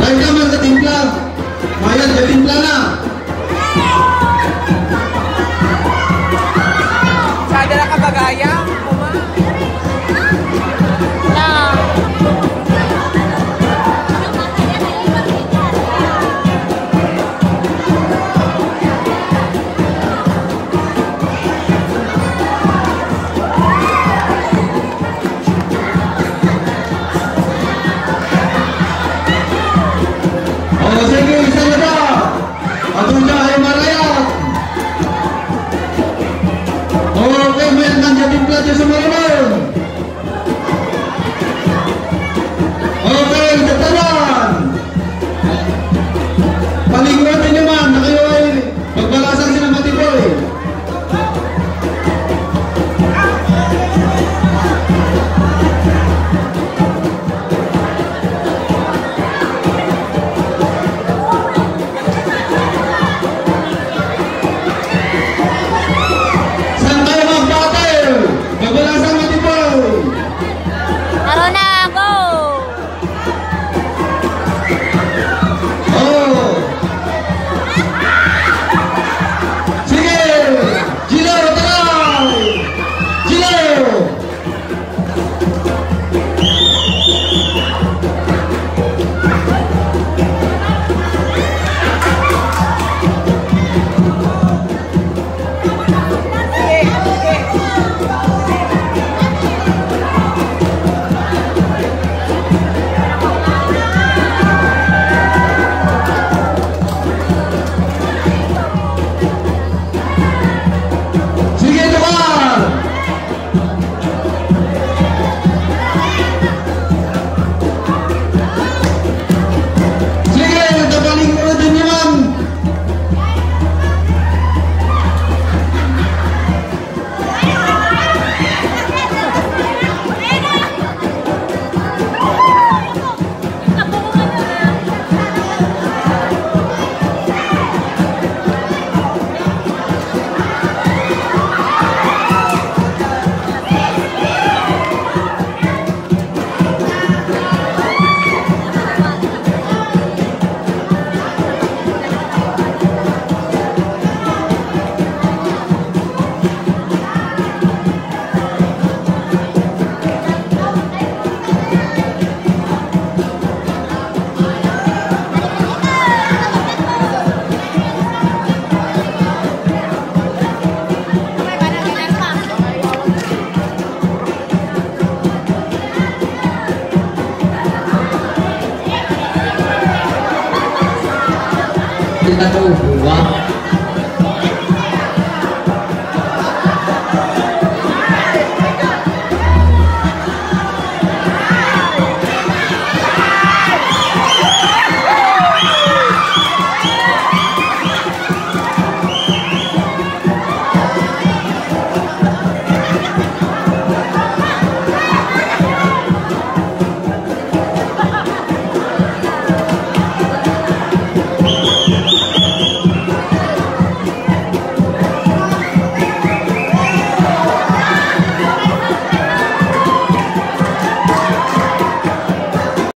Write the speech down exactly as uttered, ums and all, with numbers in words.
Dayta man sa timpla. Mayat sa timpla na. Sada na kabagaya. O, sige, isa na ka. Adu dayta ay marayat. Okay, mayat man sa timpla dayta sa marunong. Okay, tatanan. Palingguran ninyo man, na kayo ay magbalasang sina Matipoy. Saan tayo magpatay? Pagbalasang Matipoy. Tara na, go! Oh. Sige! Gino, tara! Gino! Sige, tukar! Sige, tapaling mo din naman. Kita ko buwa.